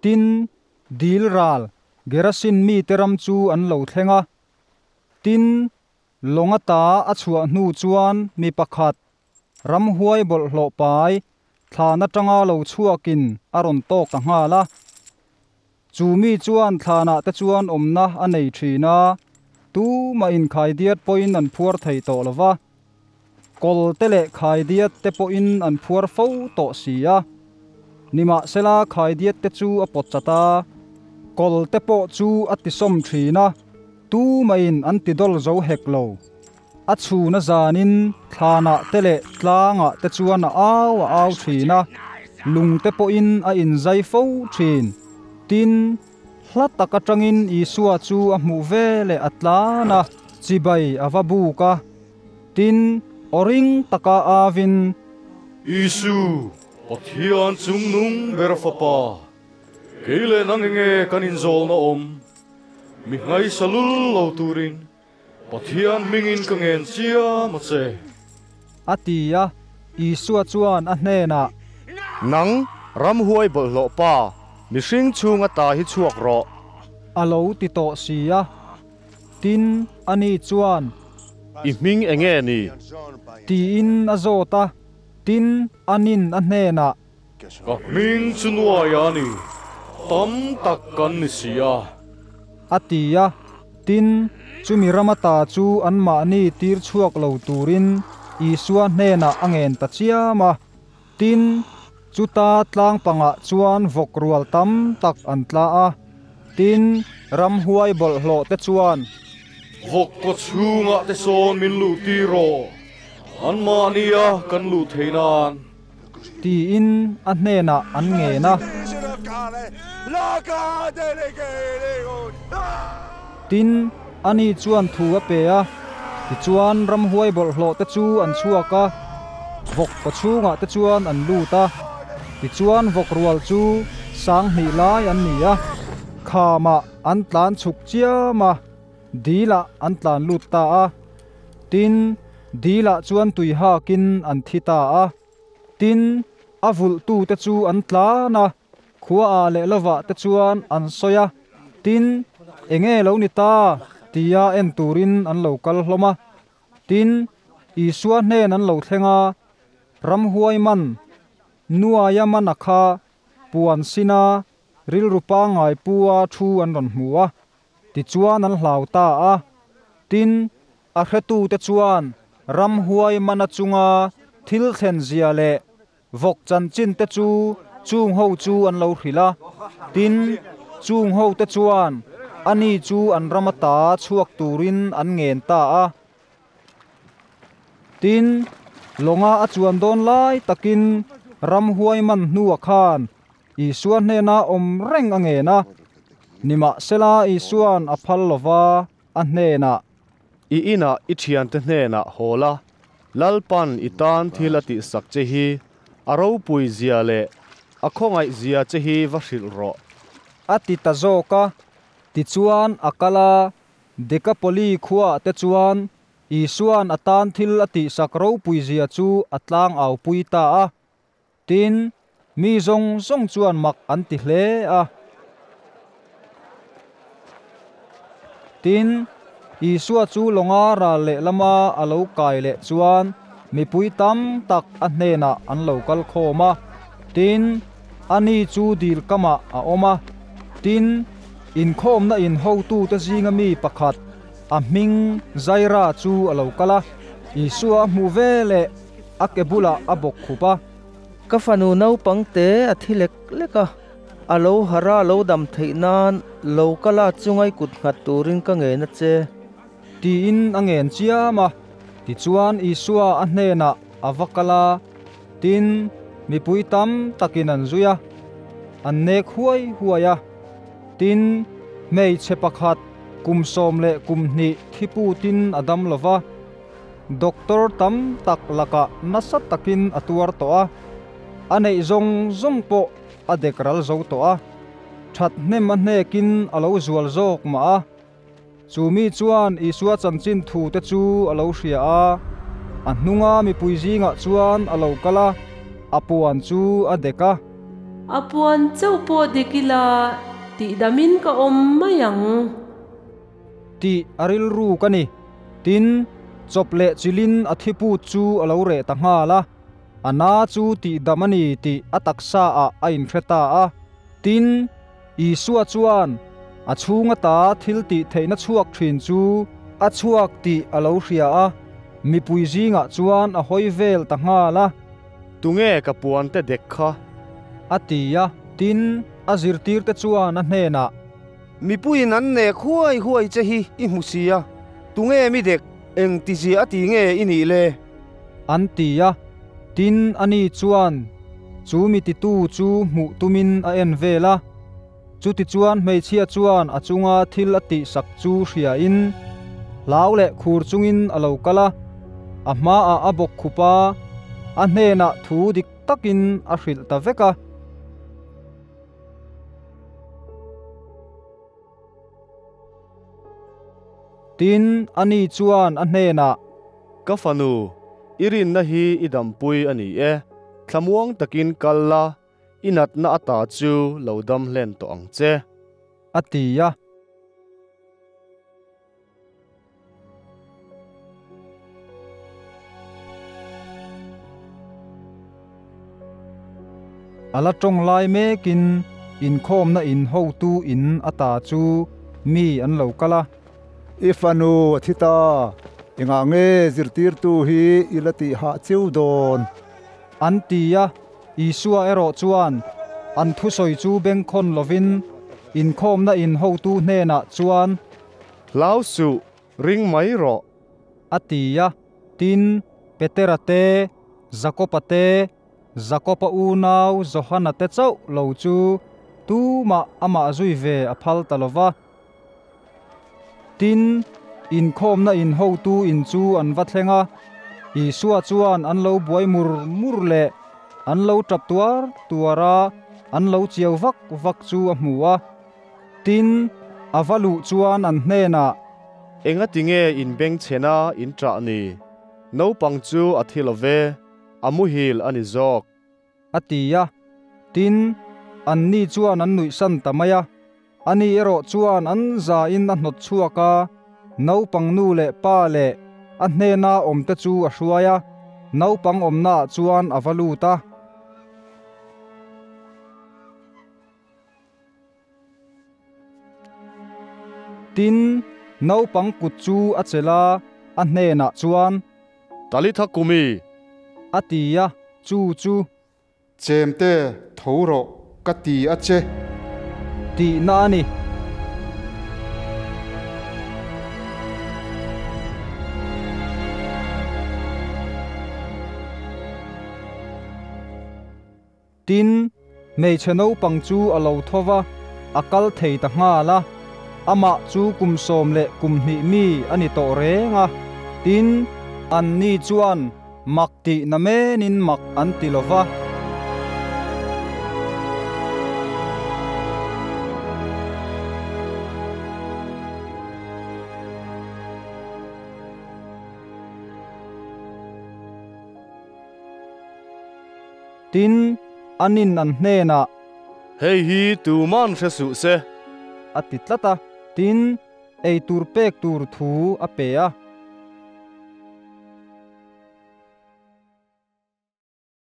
Tin, dil ral Gerasin mite ram chu an lo thleng a. Tin, lawng ata a chhuah hnu chuan mi pakhat, ramhuai bawlhhlawh pai, thlan atanga lo chhuakin a rawn tawk ta nghal a. Chu mi chuan thlanah te chuan awmna a nei thin a, tumah inkhaidiat pawhin an phuar thei tawh lo va, kawl te leh khaidiat te pawhin an phuar fo tawh si a. Nimahsela khaidiat te chu a pawt chat a, kawl te pawh chu a tisawm thin a, tumahin an tidawl zo hek lo. A chhun a zanin thlanah te leh tlangah te chuan a au a au thin a, lung te pawhin a inzai fo thin. Tin, hla tak atangin Isua chu a hmuh ve leh a tlan a, chibai a va buk a. Tin, aw ring taka avin. Isu, Pathian chungnung ber Fapa, kei leh nang enge kan inzawlna awm? Mi ngaisa lul lo turin Pathian hmingin ka ngen chiam a che. A ti a, Isua chuan a hnenah. Nang, ramhuai bawlhhlawh pa, mihring chhunga ta hi chhuak rawh. A lo ti tawh si a. Tin, ani chuan. I hming enge ni? Tiin a zawt a. Tin, anin a hnenah. Ka hming chu nuai a ni, tam tak kan ni si a. A ti a, tin, chumi rama ta chu anmahni tir chhuak lo turin Isua hnenah a ngen ta chiam a. Tin, chuta tlang pangah chuan vawk rual tam tak an tla a, tin, ramhuai bawlhhlawh te chuan. Vawk kaw chhungah te sawn min luh tir rawh, anmahnia kan luh theih nan. Tiin a hnenah an ngen a. Tin, ani chuan thu a pe a, tichuan ramhuai bawlhhlawh te chu an chhuak a, vawk kawchhungah te chuan an lut a. Tichuan vawk rual chu 2000 lai an ni a, khamah an tlan chhuk chiam a, dilah an tlan lut ta a. Tin, dilah chuan tui hakin an thi ta a. Tin, a vulhtute chu an tlan a, khuaah leh lovah te chuan an sawi a. Tin, enge lo ni ta? tia en turin an lo kal hlawm a. Tin, Isua hnen an lo thleng a, ramhuai man, nuaia mana kha puan sina rilru pangngai pua thu an rawn hmu a. Tichuan an hlau ta a. Tin, a hretute chuan ramhuai mana chunga thil thlen zia leh vawk chanchin te chu chung ho chu an lo hrilh a. Tin, chung ho te chuan ani chu an rama ta chhuak turin an ngen ta a. Tin, lawnga a chuan dawn lai takin ramhuai man hnuah khan Isua hnena awm reng a ngen a. Nimahsela Isua'n a phal lova a hnenah. I inah i thiante hnenah haw la, Lalpan i tan thil a tihsak che hi a ropui zia leh a khawngaih zia che hi va hrilh rawh. A ti ta zawk a. Tichuan a kal a, Dekapoli khuaah te chuan Isua'n a tan thil a tihsak ropui zia chu a tlang aupui ta a. Tin, mi zawng zawng chuan mak an ti hle a. Tin, Isua chu lawnga ral lehlama a lo kai leh chuan mipui tam tak a hnenah an lo kal khawm a. Tin, ani chu dil kamah a awm a. Tin, inkhawmna in hotute zinga mi pakhat, a hming Zaira chu a lo kal a. Isua a hmuh ve leh a ke bulah a bawk khup a. Ka fanu naupang te a thi lek lek a, a lo harh a lo dam theih nan lo kal a chungai kut nghat turin ka ngen a che. Tiin a ngen chiam a, tichuan Isua a hnenah a va kal a, tin, mipui tam takin an zui a, an nek huai huai a. Tin, hmeichhe pakhat kum 12 thiputin a dam lo va. Doctor tam tak lakah nasa takin a tuar tawh a, a neih zawng zawng pawh a dek ral zo tawh a, that hnem a hnekin a lo zual zawk mah a. Chu mi chuan Isua chanchin thu te chu a lo hria a, a hnunga mipui zingah chuan a lo kal a, a puan chu a dek a. A puan chauh pawh dek ila tihdamin ka awm mai ang. Tih a rilruk a ni. Tin, chawp leh chilhin a thiput chu a lo reh ta nghal a, a na chu tihdam a ni tih a taksa ah a inhre ta a. Tin, Isua chuan a chhung ata thil tih theihna chhuak thin chu a chhuak tih a lo hria a, mipui zingah chuan a hawi vel ta nghal a. Tunge ka puante dek kha? A ti a. Tin, a zirtirte chuan a hnenah. Mipuiin an nek huai huai che hi i hmu si a, tunge mi dek, eng tizia a ti nge i nih le? An ti a. Tin, ani chuan chu mi titu chu hmuh tumin a en vel a. Chutichuan hmeichhia chuan a chunga thil a tihsak chu hriain hlau leh khur chungin a lo kal a, a hmaah a bawk khup a, a hnenah thu dik takin a hrilh ta vek a. Tin, ani chuan a hnenah. Ka fanu, i rinna hi i dampui a ni e, thlamuang takin kal la, i natna ata chu lo dam hlen tawh ang che. A ti a. A la tawng lai mekin inkhawmna in hotu in ata chu mi an lo kal a. I fanu a thi ta, engah nge zirtirtu hi i la tih hah chiu dawn? An ti a, Isua erawh chuan an thusawi chu bengkhawn lovin inkhawmna in hotu hnenah chuan. Hlau suh, ring mai rawh. A ti a, tin, Petera te, Jakoba te, Jakoba unau Johana te chauh lo chu tumah amah zui ve a phal ta lo va. Tin, inkhawmna in hotu in chu an va thleng a, Isua chuan an lo buai mur mur leh an lo tap tuar tuar a, an lo chiau vak vak chu a hmu a. Tin, a va luh chuan an hnenah. Engati nge in bengchhena in ṭah ni? Naupang chu a thi lo ve, a muhil a ni zawk. A ti a. Tin, anni chuan an nuihsan ta mai a. Ani erawh chuan an zain a hnawt chhuak a, naupang nu leh pa leh a hnena awmte chu a hruai a, naupang awmnaah chuan a va lut a. Tin, naupang kut chu a chelh a, a hnenah chuan. Talitha kumi! A ti a, chu chu. Chemte, tho rawh, ka ti a che. Tihna a ni. Tin, hmeichhe naupang chu a lo tho va, a kal thei ta nghal a. Amah chu kum 12 mi a ni tawh reng a. Tin, anni chuan mak tih na menin mak an ti lo va. Tin, anin an hnenah. Hei hi tuman hre suh se. A ti tlat a. Tin, ei tur pek tur thu a pe a.